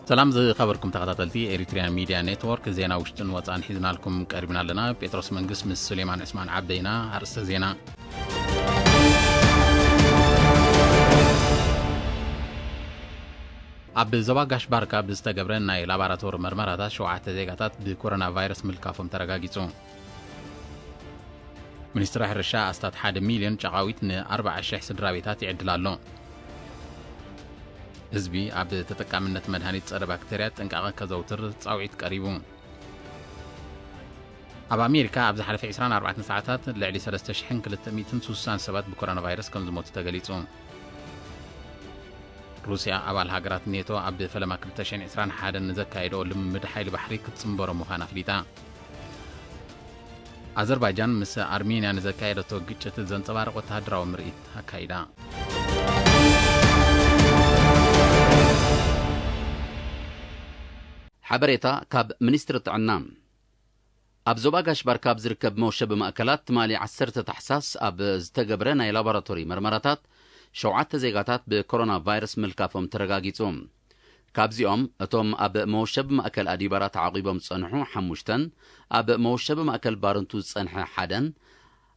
ሰላም ዝኸበርኩም ተኸታተልቲ ኤሪትሪያን ሚድያ ኔትወርክ፣ ዜና ውሽጥን ወፃን ሒዝናልኩም ቀሪብና ኣለና። ጴጥሮስ መንግስት ምስ ሱሌማን ዕስማን ዓበይና ኣርእስተ ዜና። ኣብ ዞባ ጋሽ ባርካ ብዝተገብረ ናይ ላባራቶሪ መርመራታት ሸውዓተ ዜጋታት ብኮሮና ቫይረስ ምልካፎም ተረጋጊጹ። ሚኒስትሪ ሕርሻ ኣስታት ሓደ ሚልዮን ጨቓዊት ንኣርባዓ ሽሕ ስድራ ቤታት ይዕድል ኣሎ። ህዝቢ ኣብ ተጠቃምነት መድሃኒት ጸረ ባክተርያ ጥንቃቐ ከዘውትር ጻውዒት ቀሪቡ። ኣብ ኣሜሪካ ኣብ ዝሓለፈ ዕስራን ኣርባዕተን ሰዓታት ልዕሊ ሰለስተ ሽሕን ክልተ ሚእትን ስሳን ሰባት ብኮሮና ቫይረስ ከም ዝሞቱ ተገሊጹ። ሩስያ ኣባል ሃገራት ኔቶ ኣብ ፈለማ ክልተ ሽሕን ዕስራን ሓደን ንዘካየደኦ ልምምድ ሓይሊ ባሕሪ ክትጽንበሮ ምዃና ኣፍሊጣ። ኣዘርባይጃን ምስ ኣርሜንያ ንዘካየደቶ ግጭት ዘንጸባርቕ ወተሃደራዊ ምርኢት ኣካይዳ። ሓበሬታ ካብ ሚኒስትሪ ጥዕና። ኣብ ዞባ ጋሽ ባርካ ኣብ ዝርከብ መውሸቢ ማእከላት ትማሊ ዓሰርተ ታሕሳስ ኣብ ዝተገብረ ናይ ላቦራቶሪ መርመራታት ሸውዓተ ዜጋታት ብኮሮና ቫይረስ ምልካፎም ተረጋጊጹ። ካብዚኦም እቶም ኣብ መወሸቢ ማእከል ኣዲባራ ተዓቒቦም ዝጸንሑ ሓሙሽተን፣ ኣብ መወሸቢ ማእከል ባረንቱ ዝጸንሐ ሓደን፣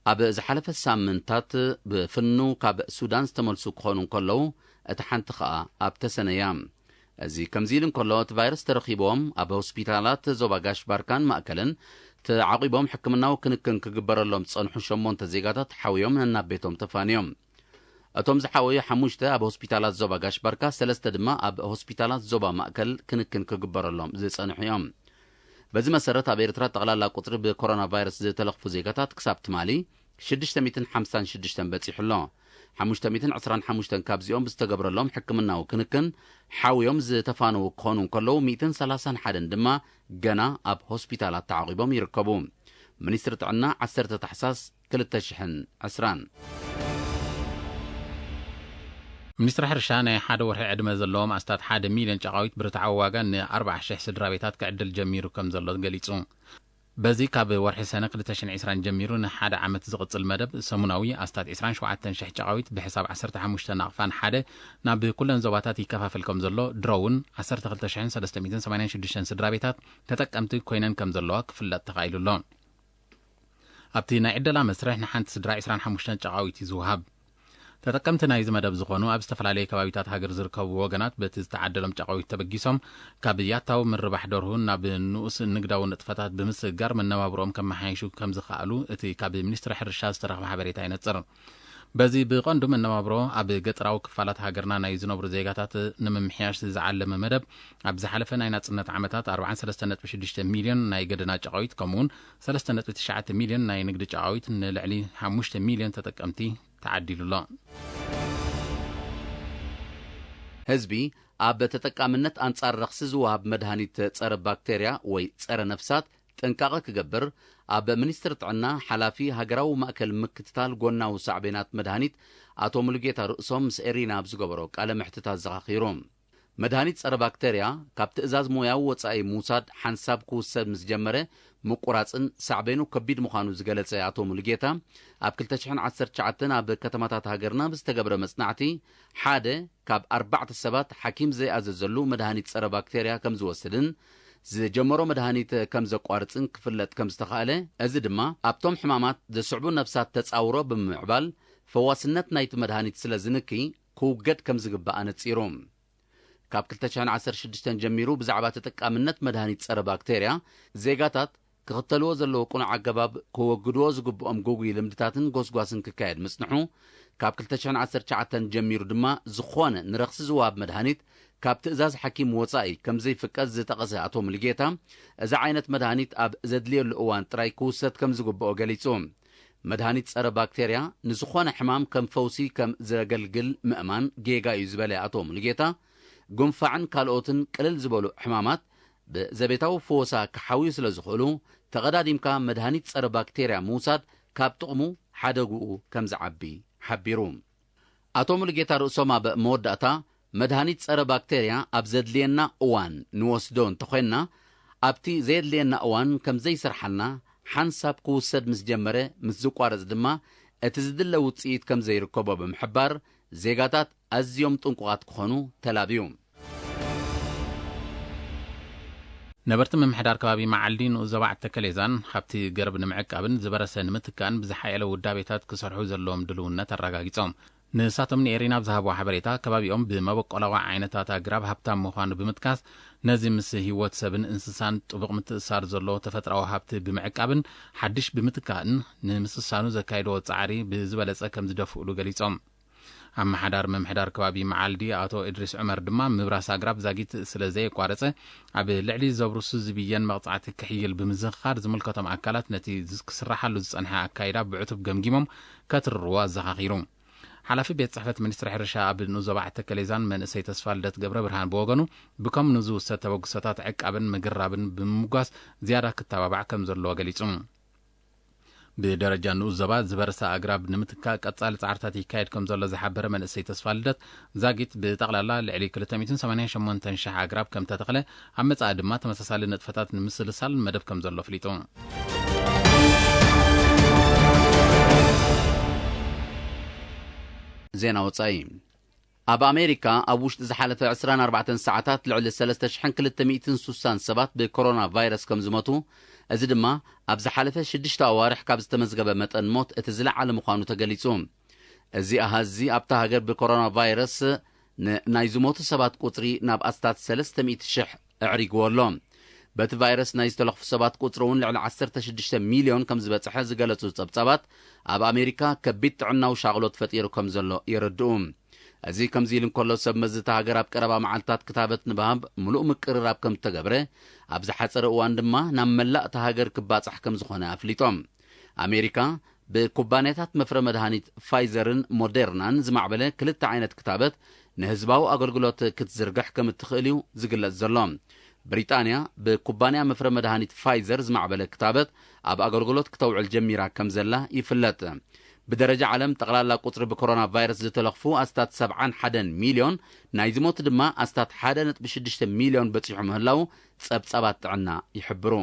ኣብ ዝሓለፈ ሳምንታት ብፍኑ ካብ ሱዳን ዝተመልሱ ክኾኑ እንከለዉ፣ እታ ሓንቲ ኸኣ ኣብ ተሰነያ። እዚ ከምዚ ኢሉ እንከሎ፣ እቲ ቫይረስ ተረኺብዎም ኣብ ሆስፒታላት ዞባ ጋሽ ባርካን ማእከልን ተዓቒቦም ሕክምናዊ ክንክን ክግበረሎም ዝጸንሑ ሸሞንተ ዜጋታት ሓውዮም ነናብ ቤቶም ተፋንዮም። እቶም ዝሓወዩ ሓሙሽተ ኣብ ሆስፒታላት ዞባ ጋሽ ባርካ፣ ሰለስተ ድማ ኣብ ሆስፒታላት ዞባ ማእከል ክንክን ክግበረሎም ዝጸንሑ እዮም። በዚ መሰረት፣ ኣብ ኤርትራ ጠቕላላ ቁጽሪ ብኮሮና ቫይረስ ዝተለኽፉ ዜጋታት ክሳብ ትማሊ ሽዱሽተ ሚእትን ሓምሳን ሽዱሽተን በጺሑ ኣሎ። ሓሙሽተ ሚእትን ዕስራን ሓሙሽተን ካብዚኦም ብዝተገብረሎም ሕክምናዊ ክንክን ሓውዮም ዝተፋነዉ ክኾኑ እንከለዉ፣ ሚእትን ሰላሳን ሓደን ድማ ገና ኣብ ሆስፒታላት ተዓቒቦም ይርከቡ። ሚኒስትሪ ጥዕና፣ ዓሰርተ ታሕሳስ ክልተ ሽሕን ዕስራን። ሚኒስትሪ ሕርሻ ናይ ሓደ ወርሒ ዕድመ ዘለዎም ኣስታት ሓደ ሚልዮን ጨቓዊት ብርትዓዊ ዋጋ ንኣርባዓ ሽሕ ስድራ ቤታት ክዕድል ጀሚሩ ከም ዘሎ ገሊጹ። በዚ ካብ ወርሒ ሰነ ክልተ ሽሕን ዕስራን ጀሚሩ ንሓደ ዓመት ዝቕጽል መደብ ሰሙናዊ ኣስታት ዕስራን ሸውዓተን ሽሕ ጨቓዊት ብሕሳብ ዓሰርተ ሓሙሽተ ናቕፋን ሓደ ናብ ኩለን ዞባታት ይከፋፈል ከም ዘሎ ድሮ እውን ዓሰርተ ክልተ ሽሕን ሰለስተ ሚእትን ሰማንያን ሽዱሽተን ስድራ ቤታት ተጠቀምቲ ኮይነን ከም ዘለዋ ክፍለጥ ተኻኢሉ ኣሎ። ኣብቲ ናይ ዕደላ መስርሕ ንሓንቲ ስድራ ዕስራን ሓሙሽተን ጨቓዊት እዩ ዝወሃብ። ተጠቀምቲ ናይዚ መደብ ዝኾኑ ኣብ ዝተፈላለየ ከባቢታት ሃገር ዝርከቡ ወገናት በቲ ዝተዓደሎም ጨቓዊት ተበጊሶም ካብ ያታዊ ምርባሕ ደርሁ ናብ ንኡስ ንግዳዊ ንጥፈታት ብምስግጋር መነባብሮኦም ከመሓይሹ ከም ዝኸኣሉ እቲ ካብ ሚኒስትሪ ሕርሻ ዝተረኽበ ሓበሬታ የነጽር። በዚ ብቐንዱ መነባብሮ ኣብ ገጠራዊ ክፋላት ሃገርና ናይ ዝነብሩ ዜጋታት ንምምሕያሽ ዝዓለመ መደብ ኣብ ዝሓለፈ ናይ ናጽነት ዓመታት ኣርባዓን ሰለስተን ነጥቢ ሽዱሽተ ሚልዮን ናይ ገደና ጨቓዊት ከምኡውን ሰለስተ ነጥቢ ትሽዓተ ሚልዮን ናይ ንግዲ ጨቓዊት ንልዕሊ ሓሙሽተ ሚልዮን ተጠቀምቲ ተዓዲሉ ኣሎ። ህዝቢ ኣብ ተጠቃምነት ኣንጻር ረኽሲ ዝወሃብ መድሃኒት ጸረ ባክተርያ ወይ ጸረ ነፍሳት ጥንቃቐ ክገብር ኣብ ሚኒስትሪ ጥዕና ሓላፊ ሃገራዊ ማእከል ምክትታል ጎናዊ ሳዕቤናት መድሃኒት ኣቶ ሙሉጌታ ርእሶም ምስ ኤሪና ኣብ ዝገበሮ ቃለ ምሕትት ኣዘኻኺሩ። መድሃኒት ጸረ ባክተርያ ካብ ትእዛዝ ሞያዊ ወጻኢ ምውሳድ ሓንሳብ ክውሰድ ምስ ጀመረ ምቁራጽን ሳዕቤኑ ከቢድ ምዃኑ ዝገለጸ ኣቶ ሙሉጌታ፣ ኣብ ክልተ ሽሕን ዓሰርተ ትሽዓተን ኣብ ከተማታት ሃገርና ብዝተገብረ መጽናዕቲ ሓደ ካብ ኣርባዕተ ሰባት ሓኪም ዘይኣዘዘሉ መድሃኒት ጸረ ባክተርያ ከም ዝወስድን ዝጀመሮ መድሃኒት ከም ዘቋርጽን ክፍለጥ ከም ዝተኻእለ፣ እዚ ድማ ኣብቶም ሕማማት ዘስዕቡ ነፍሳት ተጻውሮ ብምምዕባል ፈዋስነት ናይቲ መድሃኒት ስለ ዝንኪ ክውገድ ከም ዝግባእ ኣነጺሩ። ካብ ክልተ ሽሕን ዓሰርተ ሽዱሽተን ጀሚሩ ብዛዕባ ተጠቃምነት መድሃኒት ጸረ ባክተርያ ዜጋታት ክኽተልዎ ዘለዎ ቅኑዕ ኣገባብ ከወግድዎ ዝግብኦም ግጉይ ልምድታትን ጎስጓስን ክካየድ ምጽንሑ፣ ካብ ክልተ ሽሕን ዓሰርተ ትሽዓተን ጀሚሩ ድማ ዝኾነ ንረኽሲ ዝወሃብ መድሃኒት ካብ ትእዛዝ ሓኪም ወጻኢ ከም ዘይፍቀድ ዝጠቐሰ ኣቶ ሙሉጌታ፣ እዚ ዓይነት መድሃኒት ኣብ ዘድልየሉ እዋን ጥራይ ክውሰድ ከም ዝግብኦ ገሊጹ። መድሃኒት ጸረ ባክተርያ ንዝኾነ ሕማም ከም ፈውሲ ከም ዘገልግል ምእማን ጌጋ እዩ ዝበለ ኣቶ ሙሉጌታ፣ ጉንፋዕን ካልኦትን ቅልል ዝበሉ ሕማማት ብዘቤታዊ ፈወሳ ክሓውዩ ስለ ዝኽእሉ፣ ተቐዳዲምካ መድሃኒት ጸረ ባክተርያ ምውሳድ ካብ ጥቕሙ ሓደግኡ ከም ዝዓቢ ሓቢሩ። ኣቶ ሙሉጌታ ርእሶም ኣብ መወዳእታ፣ መድሃኒት ጸረ ባክተርያ ኣብ ዘድልየና እዋን ንወስዶ እንተኾይንና፣ ኣብቲ ዘየድልየና እዋን ከም ዘይሰርሓልና ሓንሳብ ክውሰድ ምስ ጀመረ፣ ምስ ዝቋረጽ ድማ እቲ ዝድለ ውጽኢት ከም ዘይርከቦ ብምሕባር፣ ዜጋታት ኣዝዮም ጥንቁቓት ክኾኑ ተላብዩ። ነበርቲ ምምሕዳር ከባቢ መዓልዲ ንኡስ ዞባ ዓተከሌዛን ሃብቲ ገረብ ንምዕቃብን ዝበረሰ ንምትካእን ብዝሓየለ ውዳቤታት ክሰርሑ ዘለዎም ድልውነት ኣረጋጊጾም። ንሳቶም ንኤሪና ኣብ ዝሃብዎ ሓበሬታ፣ ከባቢኦም ብመበቆላዊ ዓይነታት ኣግራብ ሃብታም ምዃኑ ብምጥቃስ፣ ነዚ ምስ ህይወት ሰብን እንስሳን ጥቡቕ ምትእሳር ዘለዎ ተፈጥሮኣዊ ሃብቲ ብምዕቃብን ሓድሽ ብምትካእን ንምስሳኑ ዘካየድዎ ጻዕሪ ብዝበለጸ ከም ዝደፍእሉ ገሊጾም። ኣመሓዳሪ ምምሕዳር ከባቢ መዓልዲ ኣቶ እድሪስ ዑመር ድማ፣ ምብራስ ኣግራብ ዛጊት ስለ ዘየቋረጸ፣ ኣብ ልዕሊ ዘብርሱ ዝብየን መቕጻዕቲ ክሕይል ብምዝኽኻር፣ ዝምልከቶም ኣካላት ነቲ ዝ-፣ ክስራሓሉ ዝጸንሐ ኣካይዳ ብዕቱብ ገምጊሞም ከትርርዎ ኣዘኻኺሩ። ሓላፊ ቤት ጽሕፈት ሚኒስትሪ ሕርሻ ኣብ ንኡስ ዞባ ዓተከሌዛን መንእሰይ ተስፋ ልደት ገብረ ብርሃን ብወገኑ፣ ብከም ንዝውሰድ ተበግሶታት ዕቃብን ምግራብን ብምምጓስ ዝያዳ ክተባባዕ ከም ዘለዎ ገሊጹ። ብደረጃ ንኡስ ዞባ ዝበረሰ ኣግራብ ንምትካእ ቀጻሊ ጻዕርታት ይካየድ ከም ዘሎ ዝሓበረ መንእሰይ ተስፋ ልደት፣ ዛጊት ብጠቕላላ ልዕሊ ክልተ ሚእትን ሰማንያን ሸሞንተን ሽሕ ኣግራብ ከም ተተኽለ፣ ኣብ መጻኢ ድማ ተመሳሳሊ ንጥፈታት ንምስልሳል መደብ ከም ዘሎ ኣፍሊጡ። ዜና ወጻኢ። ኣብ ኣሜሪካ ኣብ ውሽጢ ዝሓለፈ ዕስራን ኣርባዕተን ሰዓታት ልዕሊ ሰለስተ ሽሕን ክልተ ሚእትን ስሳን ሰባት ብኮሮና ቫይረስ ከም ዝሞቱ፣ እዚ ድማ ኣብ ዝሓለፈ ሽዱሽተ ኣዋርሕ ካብ ዝተመዝገበ መጠን ሞት እቲ ዝለዓለ ምዃኑ ተገሊጹ። እዚ ኣሃዝ እዚ ኣብታ ሃገር ብኮሮና ቫይረስ ን-፣ ናይ ዝሞቱ ሰባት ቁጽሪ ናብ ኣስታት ሰለስተ ሚእቲ ሽሕ ኣዕሪግዎ ኣሎ። በቲ ቫይረስ ናይ ዝተለኽፉ ሰባት ቁጽሪ እውን ልዕሊ ዓሰርተ ሽዱሽተ ሚልዮን ከም ዝበጽሐ ዝገለጹ ጸብጻባት፣ ኣብ ኣሜሪካ ከቢድ ጥዕናዊ ሻቕሎት ፈጢሩ ከም ዘሎ የረድኡ። እዚ ከምዚ ኢሉ እንከሎ፣ ሰብ መዚ እታ ሃገር ኣብ ቀረባ መዓልታት ክታበት ንባህብ ምሉእ ምቅርራብ ከም እተገብረ፣ ኣብ ዝሓጸረ እዋን ድማ ናብ መላእ እታ ሃገር ክባጻሕ ከም ዝኾነ ኣፍሊጦም። ኣሜሪካ ብኩባንያታት መፍረ መድሃኒት ፋይዘርን ሞዴርናን ዝማዕበለ ክልተ ዓይነት ክታበት ንህዝባዊ ኣገልግሎት ክትዝርግሕ ከም እትኽእል እዩ ዝግለጽ ዘሎ። ብሪጣንያ ብኩባንያ መፍረ መድሃኒት ፋይዘር ዝማዕበለ ክታበት ኣብ ኣገልግሎት ክተውዕል ጀሚራ ከም ዘላ ይፍለጥ። ብደረጃ ዓለም ጠቕላላ ቁጽሪ ብኮሮና ቫይረስ ዝተለኽፉ ኣስታት ሰብዓን ሓደን ሚልዮን፣ ናይ ዝሞቱ ድማ ኣስታት ሓደ ነጥቢ ሽዱሽተ ሚልዮን በጺሑ ምህላዉ ጸብጻባት ጥዕና ይሕብሩ።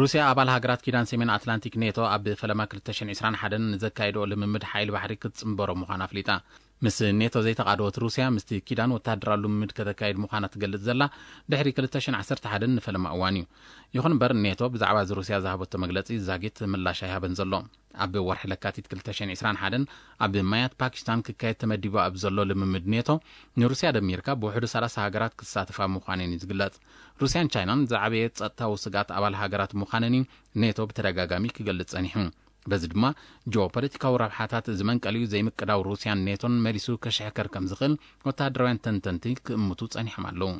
ሩስያ ኣባል ሃገራት ኪዳን ሰሜን ኣትላንቲክ ኔቶ ኣብ ፈለማ ክልተ ሽሕን ዕስራን ሓደን ንዘካየድኦ ልምምድ ሓይሊ ባሕሪ ክትጽንበሮ ምዃና ኣፍሊጣ። ምስ ኔቶ ዘይተቓደወት ሩስያ ምስቲ ኪዳን ወተሃደራዊ ልምምድ ከተካይድ ምዃና ትገልጽ ዘላ ድሕሪ ክልተ ሽሕን ዓሰርተ ሓደን ንፈለማ እዋን እዩ። ይኹን እምበር ኔቶ ብዛዕባ እዚ ሩስያ ዝሃበቶ መግለጺ ዛጊት ምላሽ ኣይሃበን ዘሎ። ኣብ ወርሒ ለካቲት ክልተ ሽሕን ዕስራን ሓደን ኣብ ማያት ፓኪስታን ክካየድ ተመዲቡ ኣብ ዘሎ ልምምድ ኔቶ ንሩስያ ደሚርካ ብውሕዱ ሰላሳ ሃገራት ክሳተፋ ምዃነን እዩ ዝግለጽ። ሩስያን ቻይናን ዝዓበየ ጸጥታዊ ስግኣት ኣባል ሃገራት ምዃነን እዩ ኔቶ ብተደጋጋሚ ክገልጽ ጸኒሑ። በዚ ድማ ጂኦፖለቲካዊ ረብሓታት እዚ መንቀሊኡ ዘይምቅዳው ሩስያን ኔቶን መሊሱ ከሽሕከር ከም ዝኽእል ወተሃደራውያን ተንተንቲ ክእምቱ ጸኒሖም ኣለዉ።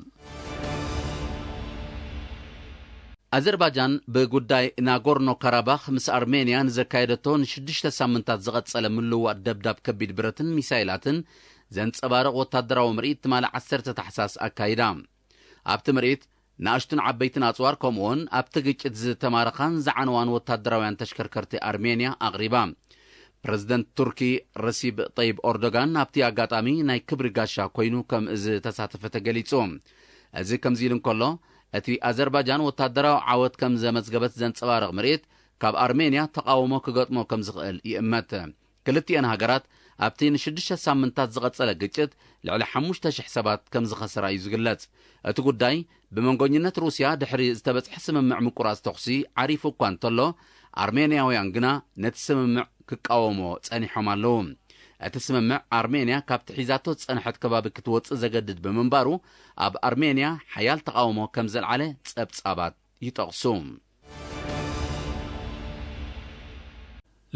ኣዘርባጃን ብጉዳይ ናጎርኖ ካራባኽ ምስ ኣርሜንያ ንዘካየደቶ ንሽዱሽተ ሳምንታት ዝቐጸለ ምልውዋጥ ደብዳብ ከቢድ ብረትን ሚሳይላትን ዘንጸባርቕ ወታደራዊ ምርኢት ትማሊ ዓሰርተ ታሕሳስ ኣካይዳ። ኣብቲ ምርኢት ንኣሽቱን ዓበይትን ኣጽዋር፣ ከምኡውን ኣብቲ ግጭት ዝተማረኻን ዝዓነዋን ወታደራውያን ተሽከርከርቲ ኣርሜንያ ኣቕሪባ። ፕረዚደንት ቱርኪ ረሲብ ጠይብ ኦርዶጋን ኣብቲ ኣጋጣሚ ናይ ክብሪ ጋሻ ኮይኑ ከም ዝተሳተፈ ተገሊጹ። እዚ ከምዚ ኢሉ እንከሎ፣ እቲ ኣዘርባጃን ወታደራዊ ዓወት ከም ዘመዝገበት ዘንጸባርቕ ምርኢት ካብ ኣርሜንያ ተቓውሞ ክገጥሞ ከም ዝኽእል ይእመት። ክልቲኤን ሃገራት ኣብቲ ንሽዱሽተ ሳምንታት ዝቐጸለ ግጭት ልዕሊ ሓሙሽተ ሽሕ ሰባት ከም ዝኸሰራ እዩ ዝግለጽ። እቲ ጉዳይ ብመንጎኝነት ሩስያ ድሕሪ ዝተበጽሐ ስምምዕ ምቁራጽ ተኹሲ ዓሪፉ እኳ እንተሎ፣ ኣርሜንያውያን ግና ነቲ ስምምዕ ክቃወሞ ጸኒሖም ኣለዉ። እቲ ስምምዕ ኣርሜንያ ካብቲ ሒዛቶ ዝጸንሐት ከባቢ ክትወጽእ ዘገድድ ብምንባሩ፣ ኣብ ኣርሜንያ ሓያል ተቓውሞ ከም ዘልዓለ ጸብጻባት ይጠቕሱ።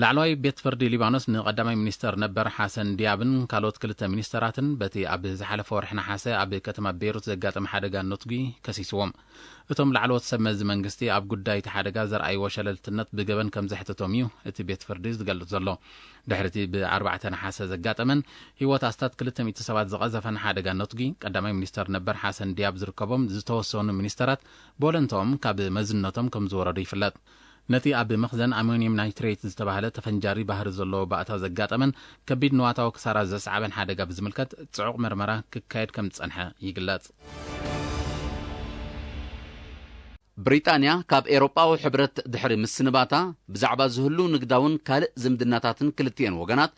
ላዕለዋይ ቤት ፍርዲ ሊባኖስ ንቀዳማይ ሚኒስተር ነበር ሓሰን ዲያብን ካልኦት ክልተ ሚኒስተራትን በቲ ኣብ ዝሓለፈ ወርሒ ነሓሰ ኣብ ከተማ ቤይሩት ዘጋጠመ ሓደጋ ነትጒ ከሲስዎም። እቶም ላዕለዎት ሰብ መዚ መንግስቲ ኣብ ጉዳይ እቲ ሓደጋ ዘርኣይዎ ሸለልትነት ብገበን ከም ዘሕትቶም እዩ እቲ ቤት ፍርዲ ዝገልጽ ዘሎ። ድሕሪ እቲ ብኣርባዕተ ነሓሰ ዘጋጠመን ህይወት ኣስታት ክልተ ሚእቲ ሰባት ዝቐዘፈን ሓደጋ ነትጒ፣ ቀዳማይ ሚኒስተር ነበር ሓሰን ዲያብ ዝርከቦም ዝተወሰኑ ሚኒስተራት ብወለንትኦም ካብ መዝነቶም ከም ዝወረዱ ይፍለጥ። ነቲ ኣብ መኽዘን ኣሞኒየም ናይትሬት ዝተባህለ ተፈንጃሪ ባህሪ ዘለዎ ባእታ ዘጋጠመን ከቢድ ንዋታዊ ክሳራ ዘስዓበን ሓደጋ ብዝምልከት ጽዑቕ መርመራ ክካየድ ከም ዝጸንሐ ይግለጽ። ብሪጣንያ ካብ ኤውሮጳዊ ሕብረት ድሕሪ ምስንባታ፣ ብዛዕባ ዝህሉ ንግዳውን ካልእ ዝምድናታትን ክልቲኤን ወገናት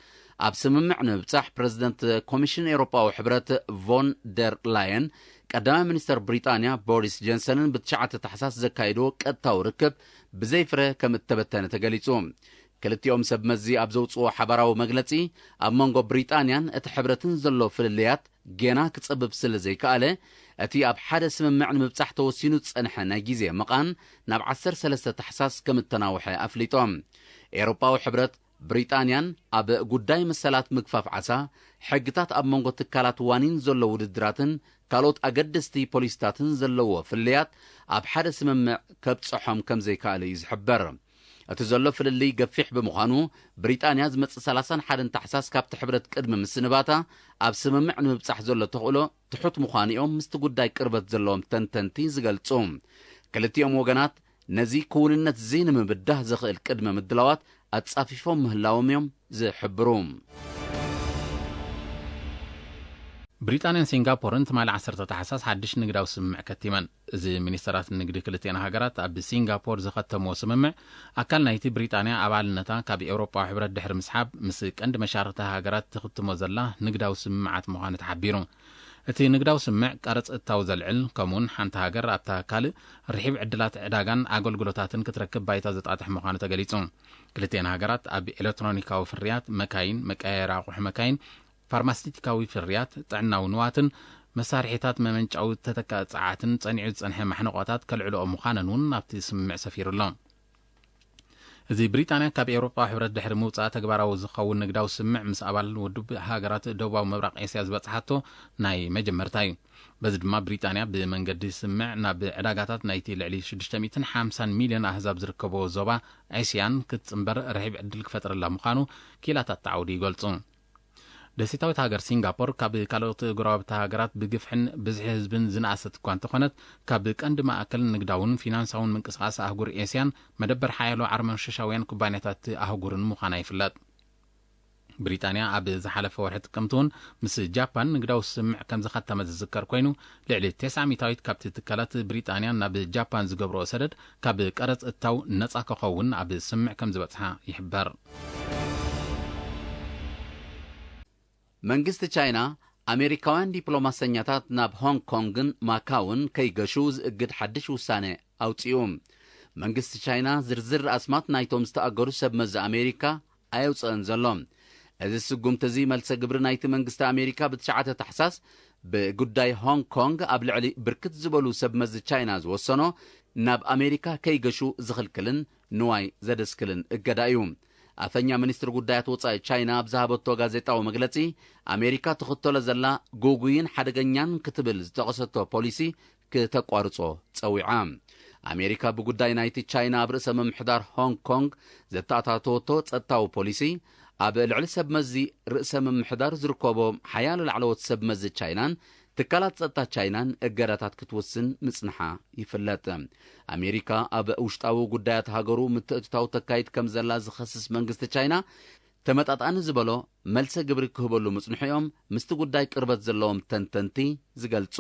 ኣብ ስምምዕ ንምብጻሕ፣ ፕረዚደንት ኮሚሽን ኤውሮጳዊ ሕብረት ቮን ደር ላየን ቀዳማይ ሚኒስተር ብሪጣንያ ቦሪስ ጆንሰንን ብትሽዓተ ታሕሳስ ዘካየድዎ ቀጥታዊ ርክብ ብዘይ ፍረ ከም እተበተነ ተገሊጹ። ክልቲኦም ሰብ መዚ ኣብ ዘውጽኦ ሓባራዊ መግለጺ፣ ኣብ መንጎ ብሪጣንያን እቲ ሕብረትን ዘሎ ፍልልያት ጌና ክጸብብ ስለ ዘይከኣለ፣ እቲ ኣብ ሓደ ስምምዕ ንምብጻሕ ተወሲኑ ዝጸንሐ ናይ ግዜ ምቓን ናብ ዓሰርተ ሰለስተ ታሕሳስ ከም እተናውሐ ኣፍሊጦም። ኤውሮጳዊ ሕብረት ብሪጣንያን ኣብ ጉዳይ መሰላት ምግፋፍ ዓሳ፣ ሕግታት ኣብ መንጎ ትካላት ዋኒን ዘሎ ውድድራትን ካልኦት ኣገደስቲ ፖሊሲታትን ዘለዎ ፍልልያት ኣብ ሓደ ስምምዕ ከብጽሖም ከም ዘይከኣለ እዩ ዝሕበር። እቲ ዘሎ ፍልልይ ገፊሕ ብምዃኑ፣ ብሪጣንያ ዝመጽእ ሰላሳን ሓደን ታሕሳስ ካብቲ ሕብረት ቅድሚ ምስንባታ ኣብ ስምምዕ ንምብጻሕ ዘሎ ተኽእሎ ትሑት ምዃኑ እዮም ምስቲ ጉዳይ ቅርበት ዘለዎም ተንተንቲ ዝገልጹ። ክልቲኦም ወገናት ነዚ ክውንነት እዚ ንምብዳህ ዘኽእል ቅድመ ምድላዋት ኣጻፊፎም ምህላዎም እዮም ዝሕብሩ። ብሪጣንያን ሲንጋፖርን ትማሊ ዓሰርተ ታሕሳስ ሓድሽ ንግዳዊ ስምምዕ ከቲመን። እዚ ሚኒስተራት ንግዲ ክልቲኣን ሃገራት ኣብ ሲንጋፖር ዝኸተምዎ ስምምዕ ኣካል ናይቲ ብሪጣንያ ኣባልነታ ካብ ኤውሮጳዊ ሕብረት ድሕሪ ምስሓብ ምስ ቀንዲ መሻርኽቲ ሃገራት ትኽትሞ ዘላ ንግዳዊ ስምምዓት ምዃኑ ተሓቢሩ። እቲ ንግዳዊ ስምምዕ ቀረጽ እታው ዘልዕል፣ ከምኡውን ሓንቲ ሃገር ኣብታ ካልእ ርሒብ ዕድላት ዕዳጋን ኣገልግሎታትን ክትረክብ ባይታ ዘጣጥሕ ምዃኑ ተገሊጹ። ክልቲኣን ሃገራት ኣብ ኤሌክትሮኒካዊ ፍርያት፣ መካይን፣ መቀያየሪ ኣቑሑ መካይን፣ ፋርማሲቲካዊ ፍርያት፣ ጥዕናዊ ንዋትን መሳርሒታት መመንጫዊ ተተካኢ ጸዓትን ጸኒዑ ዝጸንሐ ማሕነቆታት ከልዕልኦ ምዃነን እውን ኣብቲ ስምምዕ ሰፊሩ ኣሎ። እዚ ብሪጣንያ ካብ ኤውሮጳዊ ሕብረት ድሕሪ ምውጻእ ተግባራዊ ዝኸውን ንግዳዊ ስምምዕ ምስ ኣባል ውድብ ሃገራት ደቡባዊ ምብራቕ ኤስያ ዝበጽሓቶ ናይ መጀመርታ እዩ። በዚ ድማ ብሪጣንያ ብመንገዲ ስምምዕ ናብ ዕዳጋታት ናይቲ ልዕሊ ሽዱሽተ ሚእትን ሓምሳን ሚልዮን ኣህዛብ ዝርከብዎ ዞባ ኤስያን ክትጽንበር ርሒብ ዕድል ክፈጥረላ ምዃኑ ክኢላታት እቲ ዓውዲ ይገልጹ። ደሴታዊት ሃገር ሲንጋፖር ካብ ካልኦት ጎረባብቲ ሃገራት ብግፍሕን ብዝሒ ህዝብን ዝነኣሰት እኳ እንተኾነት፣ ካብ ቀንዲ ማእከል ንግዳውን ፊናንሳውን ምንቅስቓስ ኣህጉር ኤስያን መደበር ሓያሎ ዓርመንሸሻውያን ኩባንያታት ኣህጉርን ምዃና ይፍለጥ። ብሪጣንያ ኣብ ዝሓለፈ ወርሒ ጥቅምቲ እውን ምስ ጃፓን ንግዳዊ ስምምዕ ከም ዝኸተመ ዝዝከር ኮይኑ፣ ልዕሊ ተስዓ ሚእታዊት ካብቲ ትካላት ብሪጣንያ ናብ ጃፓን ዝገብርኦ ሰደድ ካብ ቀረጽ እታው ነጻ ክኸውን ኣብ ስምምዕ ከም ዝበጽሓ ይሕበር። መንግስቲ ቻይና ኣሜሪካውያን ዲፕሎማሰኛታት ናብ ሆንግ ኮንግን ማካውን ከይገሹ ዝእግድ ሓድሽ ውሳነ ኣውጺኡ። መንግስቲ ቻይና ዝርዝር ኣስማት ናይቶም ዝተኣገዱ ሰብ መዚ ኣሜሪካ ኣየውፅእን ዘሎ። እዚ ስጉምቲ እዚ መልሰ ግብሪ ናይቲ መንግስቲ ኣሜሪካ ብትሽዓተ ታሕሳስ ብጉዳይ ሆንግ ኮንግ ኣብ ልዕሊ ብርክት ዝበሉ ሰብ መዚ ቻይና ዝወሰኖ ናብ ኣሜሪካ ከይገሹ ዝኽልክልን ንዋይ ዘደስክልን እገዳ እዩ። ኣፈኛ ሚኒስትሪ ጉዳያት ወጻኢ ቻይና ኣብ ዝሃበቶ ጋዜጣዊ መግለጺ፣ ኣሜሪካ ትኽተሎ ዘላ ግጉይን ሓደገኛን ክትብል ዝጠቐሰቶ ፖሊሲ ክተቋርጾ ጸዊዓ። ኣሜሪካ ብጉዳይ ናይቲ ቻይና ኣብ ርእሰ ምምሕዳር ሆንግ ኮንግ ዘተኣታተወቶ ጸጥታዊ ፖሊሲ፣ ኣብ ልዕሊ ሰብ መዚ ርእሰ ምምሕዳር ዝርከቦም ሓያሎ ላዕለዎት ሰብ መዚ ቻይናን ትካላት ጸጥታ ቻይናን እገዳታት ክትውስን ምጽንሓ ይፍለጥ። ኣሜሪካ ኣብ ውሽጣዊ ጉዳያት ሃገሩ ምትእትታው ተካይድ ከም ዘላ ዝኸስስ መንግስቲ ቻይና፣ ተመጣጣኒ ዝበሎ መልሰ ግብሪ ክህበሉ ምጽንሑ እዮም ምስቲ ጉዳይ ቅርበት ዘለዎም ተንተንቲ ዝገልጹ።